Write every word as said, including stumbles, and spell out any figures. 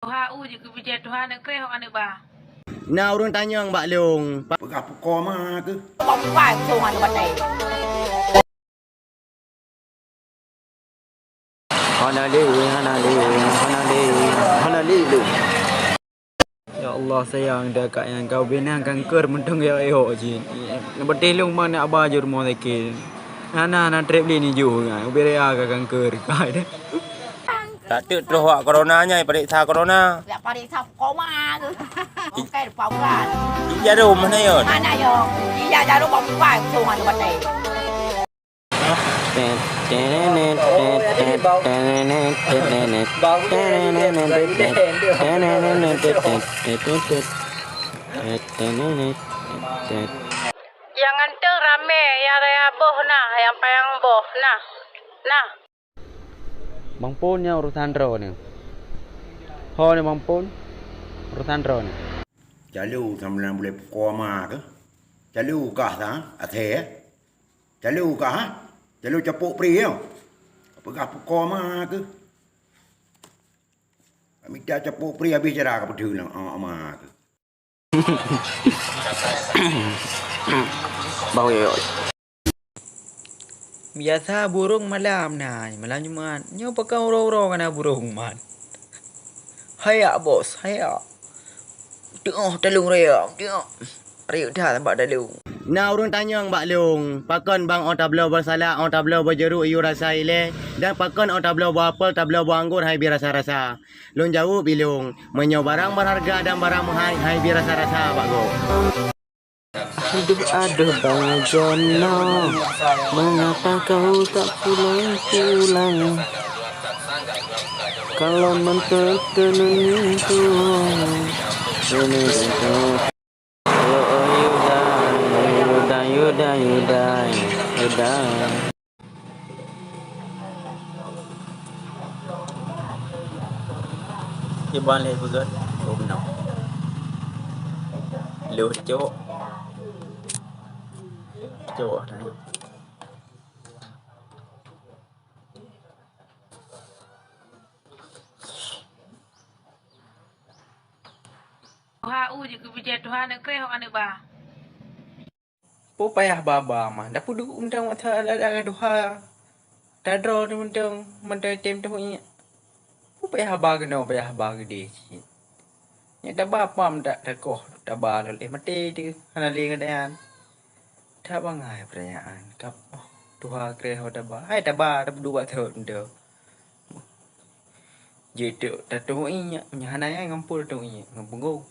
Tuha u jeuet keu bijéh, Tuha neuk kreh hok aneuk ba. Na ureuëng tanyong bak lôn, peugah pukoe ma keuh. Bak pukoe ma keuh batée. Hana lé, hana lé, hana lé, hana lé lôn. Ya Allah, sayang dah kak nyang kau binang kanker meuntong ya ehok jin. Beuteh lôn mana aba jur rumah sakit. Hana, hana treb lé ni juh ngai. Ubé rea ka kanker kai deh. Tak teuk troh wak corona nyai pareksa corona. Ya pareksa koma tu. Okey, pauran. Iya dong mana yon? Mana yon? Iya jarum bak pukoe ma keuh batée. Nyang ganteng ramé, nyang raya boh na, nyang panyang boh na. Nah. Bang Pon nyan urusan droeneuh. Ho nyoe Bang Pon, urusan droeneuh. Calo sambilan bulée pukoe ma keuh. Calo kah sa, athée. Calo kah, ha? Calo capok pri yo. Peugah pukoe ma keuh. Mita capok pri habéh cara ka peudeueng lam ama keuh. Bang Uyot. Biasa burông malam na, malam Jumat. Nyoe pakon uroe-uroe ka na burông mat. Hayak bos, hayak. Teuoh taleueng raya, teuoh. Rayeuk that bak daleueng. Na ureuëng tanyong bak lôn, pakon bang 'oh tabloe beusalak, 'oh tabloe beujeuruk yue rasa ilée, dan pakon 'oh tabloe beuapel, tabloe beuanggor hai bi rasa-rasa? Lôn jaweueb ilôn, meunyoe barang beurharga dan barang meuhai, hai bi rasa-rasa bak gob. Aduh, aduh, Bang Jono, mengapa kau tak pulang-pulang? Kalau mentok tenun itu, ini itu. Oh, oh, Yuda, Yuda, Yuda, Yuda, Yuda. Kiban lé beugét, oh, no. Leuh cok. Cok, nah. Tuha u jeuet keu bijéh, Tuha neuk kreh hok aneuk ba. Peue payah ba-ba mah, dak peuduek mantong masa ada-ada Tuha. Tadroe mantong, mantong tem tuh nyak. Peue payah ba keunoe, payah ba keudeh cit. Nyak taba pam dak takoh, taba lôn lé maté teuh, hana lé ngon dayan. That bangai peurayaan, kab, oh, Tuha kreh ho taba. Hai taba, tapeuduek bak thot mantong. Jeuet teuk tatueng ié nyak, meunyoe hana nyan ngon peue tatueng ié, ngon beungong,